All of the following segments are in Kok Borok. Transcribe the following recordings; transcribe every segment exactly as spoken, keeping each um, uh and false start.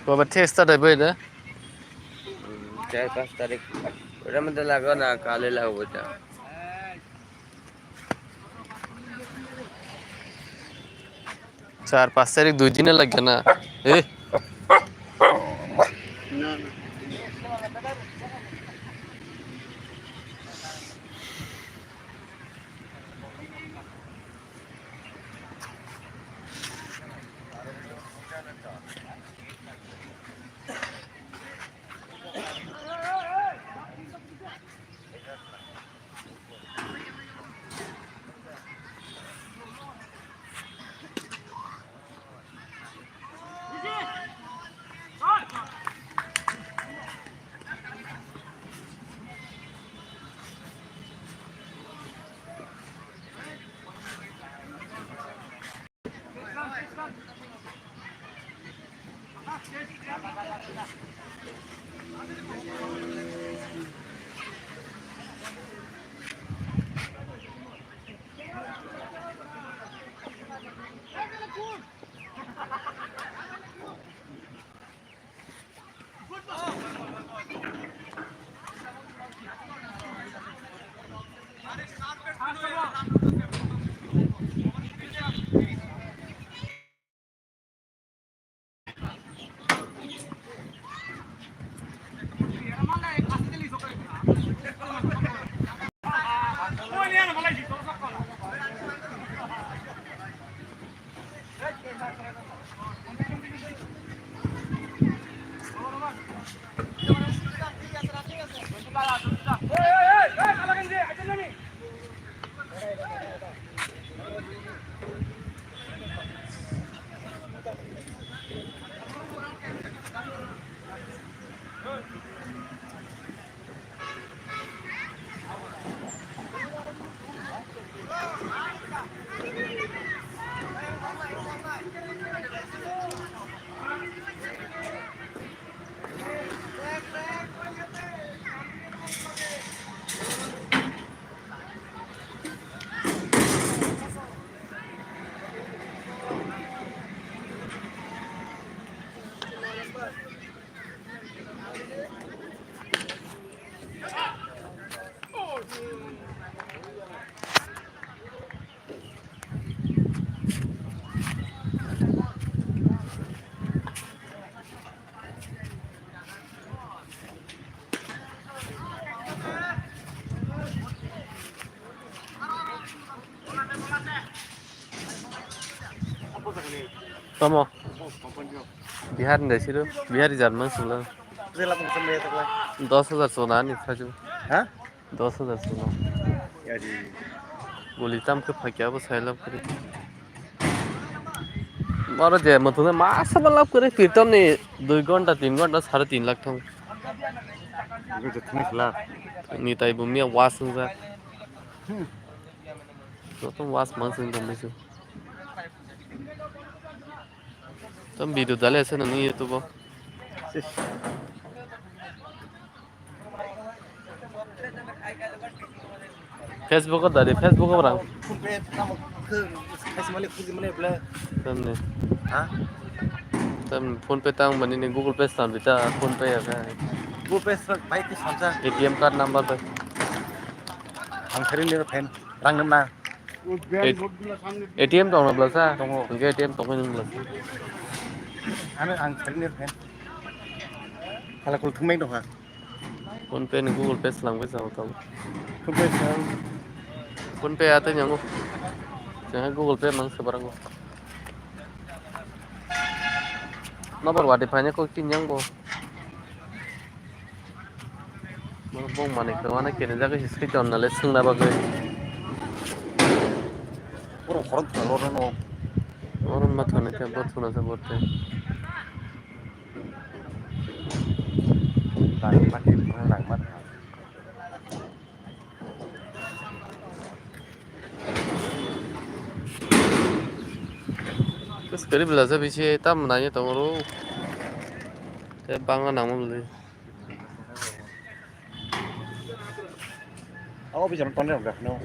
Baba, test ta dai bai da? Hmm, char panch tarik. Ora mada laga na, kale laga bota. Char panch tarik dui din lagya na. Eh. Tamo. Bihar ni dai siro. Bihari jat mang sunglang. Dos hajar sona ni saju. Ha? Dos hajar sona. Yari. Guli tam khe phakya bo sailam khe. Maro je motone masa ba lab kore pirtam ni dui ghonta, tin ghonta, sare tin lakh thang. Ni tai bo miya was wngjak. Hmm. Joto was mang sing tong bisu. Tam video dale ase nani YouTube o. Facebook o dari, Facebook o rang. Tamni. Ha? Tam PhonePe tang mani ni Google Pay slam bita PhonePe ya ka. Google Pay slam bai ti samsa. A T M card number bai. Ang sering ni fan rang nam na. A T M tong na blasa? Tongo. Hingke A T M tong nung blasa. Ano ang sering ni fan. Hala kul thumai dong ha. PhonePe ni Google Pay slam bai sa tong. PhonePe slam. PhonePe ate nyango. Jangan Google Pay mang sebarang. Number wadi fanya ko kin nyangbo. Bong manwi kwmana kene jagwi se switon nale swngna bagwi. Borok khorok thwngna rwno. Oro ma thwna khe bo thwna se bo tei. Rang ma khe rang ma. Kwrwi bwlajak bisi tamo nai tongo ro. Tei bangma nangma bwlwi. Abo bichara tonjak da no.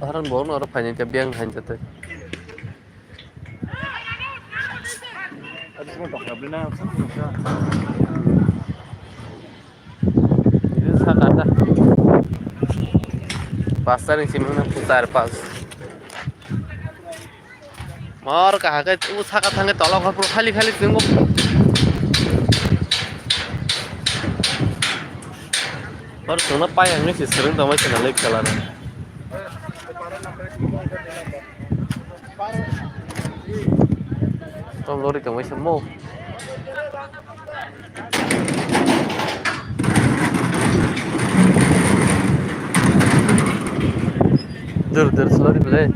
Aharon bo no aro phaini khe biyang hain jate. Abo sima tokra bwlwi na. Ini saka ta. Pasar yang sini mana putar pas. Mor kahake u saka thange tolok hor puro khali khali tongo. Hor songno pai ang se sereng tongmai se nalai kela no. Tom lori tongmai se mo. Dur dur sorry ble.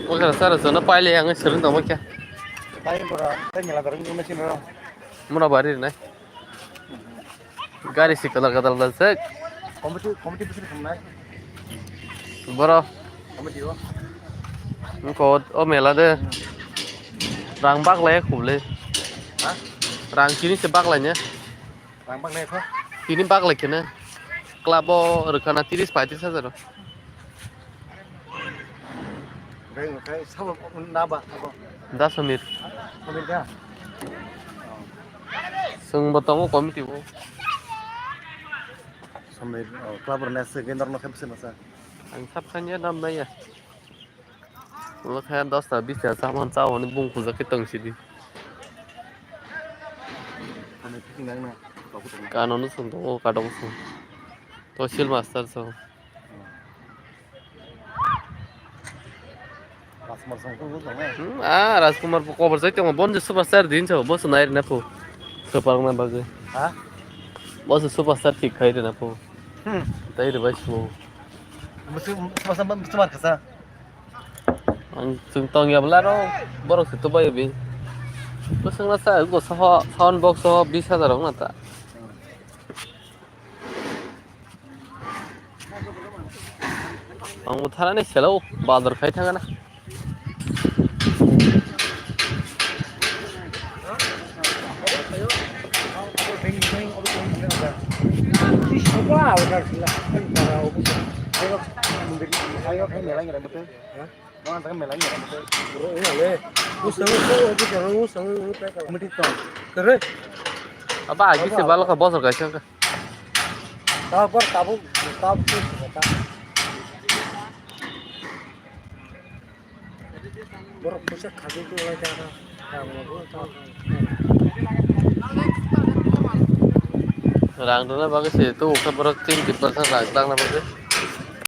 Oke, sir, sana paile yang sering tamo kya? Paile pura, tanya lah, terus gimana sih, bro? Mura bari nai. Gari si kadal kadal da sek. Committee, committee bising khamnai. Boro. Committee o. Ko o mela de. Rang baklai khuble. Ha? Rang chini se baklai ne. Rang baklai kho. Chini baklai kene. Club o rwkhana tiris paitris hajar. Oke, oke, sabo na ba, sabo. Da Samir. Samir da? Sung bo tongo committee bo. Samir, oh, club rwna se gendor no khe bwswk masa. Ang sab khanya dam nai ya. Ulo khe dosta bista saman cha hwnwi bung khujak khe tong sidi. Samir fitting nang na, babu tong. Kano no sung tongo, kadok sung. To sil master so. Rajkumar song kung kung ne? Hmm, ah, Rajkumar bo kobor jai tongo, bon je superstar din so, bo se nai rina phu. Super na bagwi. Ha? Bo se superstar thik khai rina phu. Hmm. Tei rwbai sumo. Musu, musu, musu mar kasa. Ang chwng tong ya bla ro, borok se tubai bi. Bwswk na sa, go soho, sound box soho bis hajar wng na ta. Ang bo tharani selo, bazar khai thangana. Aba agi se balo ka bosor kaisa ka. Tabuk, tabuk, tabuk. Borok puisa khajui tonglaijak. Rang rwna bagwi se tabuk khe borok tin tin percent rang rwna bagwi.